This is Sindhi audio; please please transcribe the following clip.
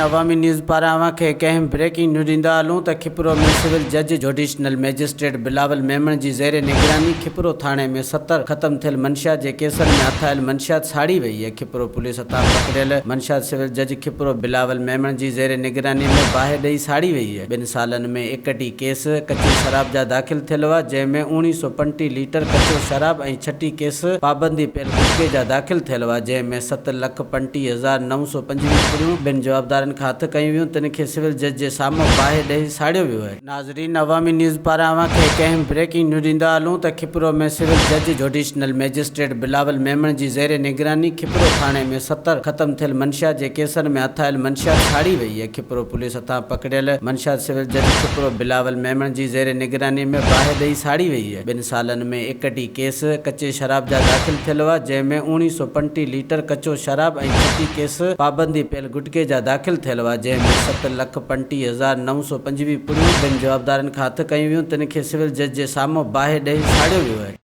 عوامي نيوز پاران اوهان کي هڪ اهم بريڪنگ نيوز ڏيندا هلون ته کپرو ۾ سول جج جوڊيشنل مئجسٽريٽ بلاول ميمڻ جي زير نگراني کپرو ٿاڻي ۾ 70 ختم ٿيل منشيات جي ڪيسن ۾ هٿ آيل منشيات ساڙي وئي آهي کپرو پوليس هٿان پڪڙيل منشيات سول جج کپرو بلاول ميمڻ جي زير نگراني ۾ باهه ڏئي ساڙي وئي آهي ٻن سالن ۾ 31 ڪيس ڪچي شراب جا داخل ٿيل هئا جنهن ۾ 1935 ليٽر ڪچو شراب ۽ 36 ڪيس پابندي پيل گٽڪي جا داخل ٿيل هئا جنهن ۾ 7,35,925 پڙيون ٻن جوابدارن کان هٿ ڪيون ويون، تن کي سول جج جي سامهون باهه ڏئي ساڙيو ويو آهي. ناظرين عوامي نيوز پاران اوهان کي هڪ اهم بريڪنگ نيوز ڏيندا هلون ته کپرو ۾ سول جج جوڊيشنل مئجسٽريٽ بلاول ميمڻ جي زير نگراني کپرو ٿاڻي ۾ 70 ختم ٿيل منشيات جي ڪيسن ۾ هٿ آيل منشيات ساڙي وئي آهي کپرو پوليس هٿان پڪڙيل منشيات سول جج کپرو بلاول ميمڻ جي زير نگراني ۾ باهه ڏئي ساڙي وئي آهي. ٻن سالن ۾ 31 ڪيس ڪچي شراب جا داخل ٿيل هئا، جنهن ۾ 1935 ليٽر ڪچو شراب ۽ 36 ڪيس پابندي پيل گٽڪي جا داخل ٿيل هئا، جنهن ۾ 7,35,925 پڙيون ٻن جوابدارن کان هٿ ڪيون ويون، تن کي سول جج جي سامهون باهه ڏئي ساڙيو ويو آهي.